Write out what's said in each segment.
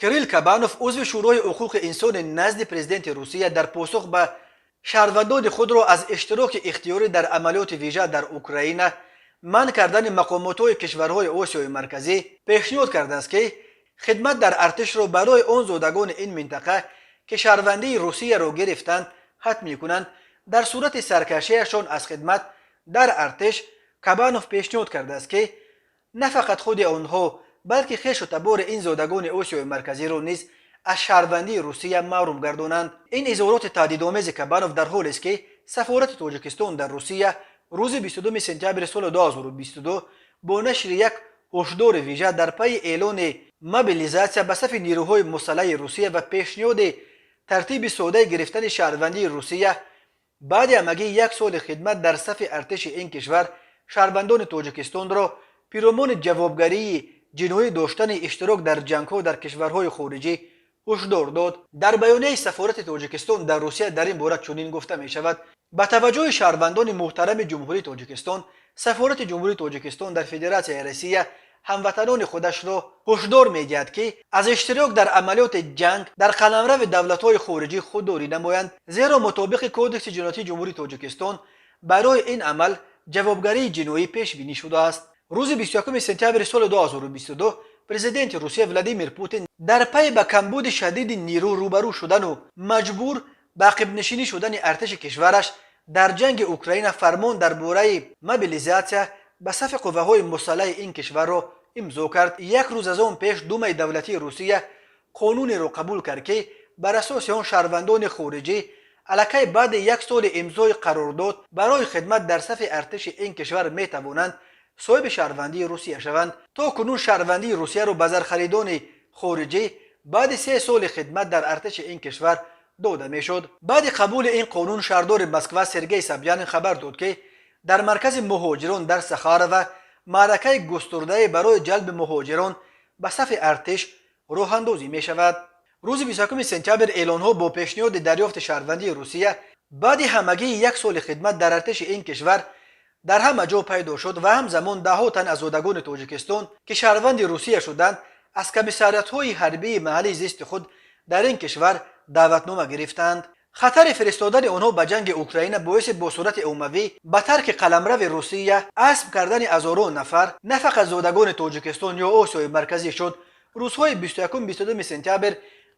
Кирилл Кабанов, узви Шӯрои ҳуқуқи инсони назди президенти Русия, дар посух ба шаҳрвандони худро аз иштироки ихтиёрӣ дар амалиёти вижа дар Украина манъ кардани мақомотҳои кишварҳои Осиёи Марказӣ пешниҳод кардааст, ки хидмат дар артишро барои он зодагони ин минтақа, ки шаҳрвандии Русияро гирифтанд, ҳатмӣ кунанд. Дар сурати саркашиашон аз хидмат дар артиш, Кабанов пешниҳод кардааст, ки на фақат худи онҳо, балки хешу табори ин зодагони Осиёи Марказиро низ аз шаҳрвандии Русия маҳрум гардонанд. Ин изҳороти таҳдидомези Кабанов дар ҳолест, ки сафорати Тоҷикистон дар Русия рӯзи 22 сентябри соли 2022 бо нашри як ҳушдори вижа дар пайи эълони мобилизатсия ба сафи нирӯҳои мусаллаҳи Русия ва пешниҳоди тартиби содаи гирифтани шаҳрвандии Русия баъди ҳамагӣ як соли хидмат дар сафи артиши ин кишвар, шаҳрвандони Тоҷикистонро пиромони ҷавобгарии ҷиноӣ доштани иштирок дар ҷангҳо дар кишварҳои хориҷӣ ҳушдор дод. Дар баёнияи сафорати Тоҷикистон дар Русия дар ин бора чунин гуфта мешавад: «Ба таваҷҷӯҳи шаҳрвандони муҳтарами Ҷумҳурии Тоҷикистон, сафорати Ҷумҳурии Тоҷикистон дар Федератсияи Россия ҳамватанони худашро ҳушдор медиҳад, ки аз иштирок дар амалиёти ҷанг дар қаламрави давлатҳои хориҷӣ худдорӣ намоянд, зеро мутобиқи Кодекси ҷиноятии Ҷумҳурии Тоҷикистон барои ин амал ҷавобгарии ҷиноӣ пешбинӣ шудааст». Рӯзи 21 сентябри соли 2022 президенти Русия Владимир Путин дар пайи ба камбуди шадиди нирӯ рӯбарӯ шудану маҷбур ба ақибнишинӣ шудани артиши кишвараш дар ҷанги Украина фармон дар бораи мобилизатсия ба сафи қувваҳои мусаллаҳи ин кишварро имзо кард. Як рӯз аз он пеш Думаи давлатии Русия қонунеро қабул кард, ки бар асоси он шаҳрвандони хориҷӣ аллакай баъди як соли имзои қарордод барои хидмат дар сафи артиши ин кишвар метавонанд соҳиби шаҳрвандии Русия шаванд. То кунун шаҳрвандии Русияро ба зархаридони хориҷӣ баъди 3 соли хидмат дар артиши ин кишвар дода мешуд. Баъди қабули ин қонун шаҳрдори Москва Сергей Собянин хабар дод, ки дар маркази муҳоҷирон дар Сахарова маъракаи густурдае барои ҷалби муҳоҷирон ба сафи артиш роҳандозӣ мешавад. Рӯзи 21 сентябр эълонҳо бо пешниҳоди дарёфти шаҳрвандии Русия баъди ҳамагии як соли хидмат дар артиши ин кишвар дар ҳама ҷо пайдо шуд ва ҳамзамон даҳҳо тан аз зодагони Тоҷикистон, ки шаҳрванди Русия шуданд, аз комиссариятҳои ҳарбии маҳалли зисти худ дар ин кишвар даъватнома гирифтанд. Хатари фиристодани онҳо ба ҷанги Украина боиси бо суръати оммавӣ ба тарки қаламрави Русия азм кардани ҳазорон нафар, на фақат зодагони Тоҷикистон ё Осиёи Марказӣ, шуд. Рӯзҳои 21-22 сентябр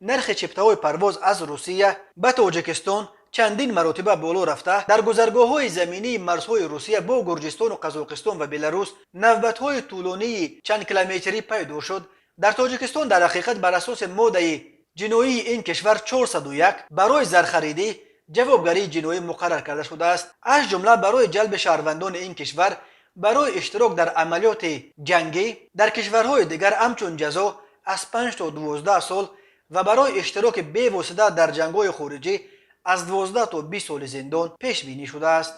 нархи чиптаҳои парвоз аз Русия ба Тоҷикистон чандин маротиба боло рафта, дар гузаргоҳҳои заминии марзҳои Русия бо Гурҷистону Қазоқистон ва Беларус навбатҳои тӯлонии чандкилометрӣ пайдо шуд. Дар Тоҷикистон дар ҳақиқат бар асоси моддаи ҷиноии ин кишвар 401 барои зархаридӣ ҷавобгарии ҷиноӣ муқаррар карда шудааст. Аз ҷумла барои ҷалби шаҳрвандони ин кишвар барои иштирок дар амалиёти ҷангӣ дар кишварҳои дигар ҳамчун ҷазо аз 5 то 12 сол ва барои иштироки бевосита дар ҷангҳои хориҷӣ аз 12 то 20 соли зиндон пешбинӣ шудааст.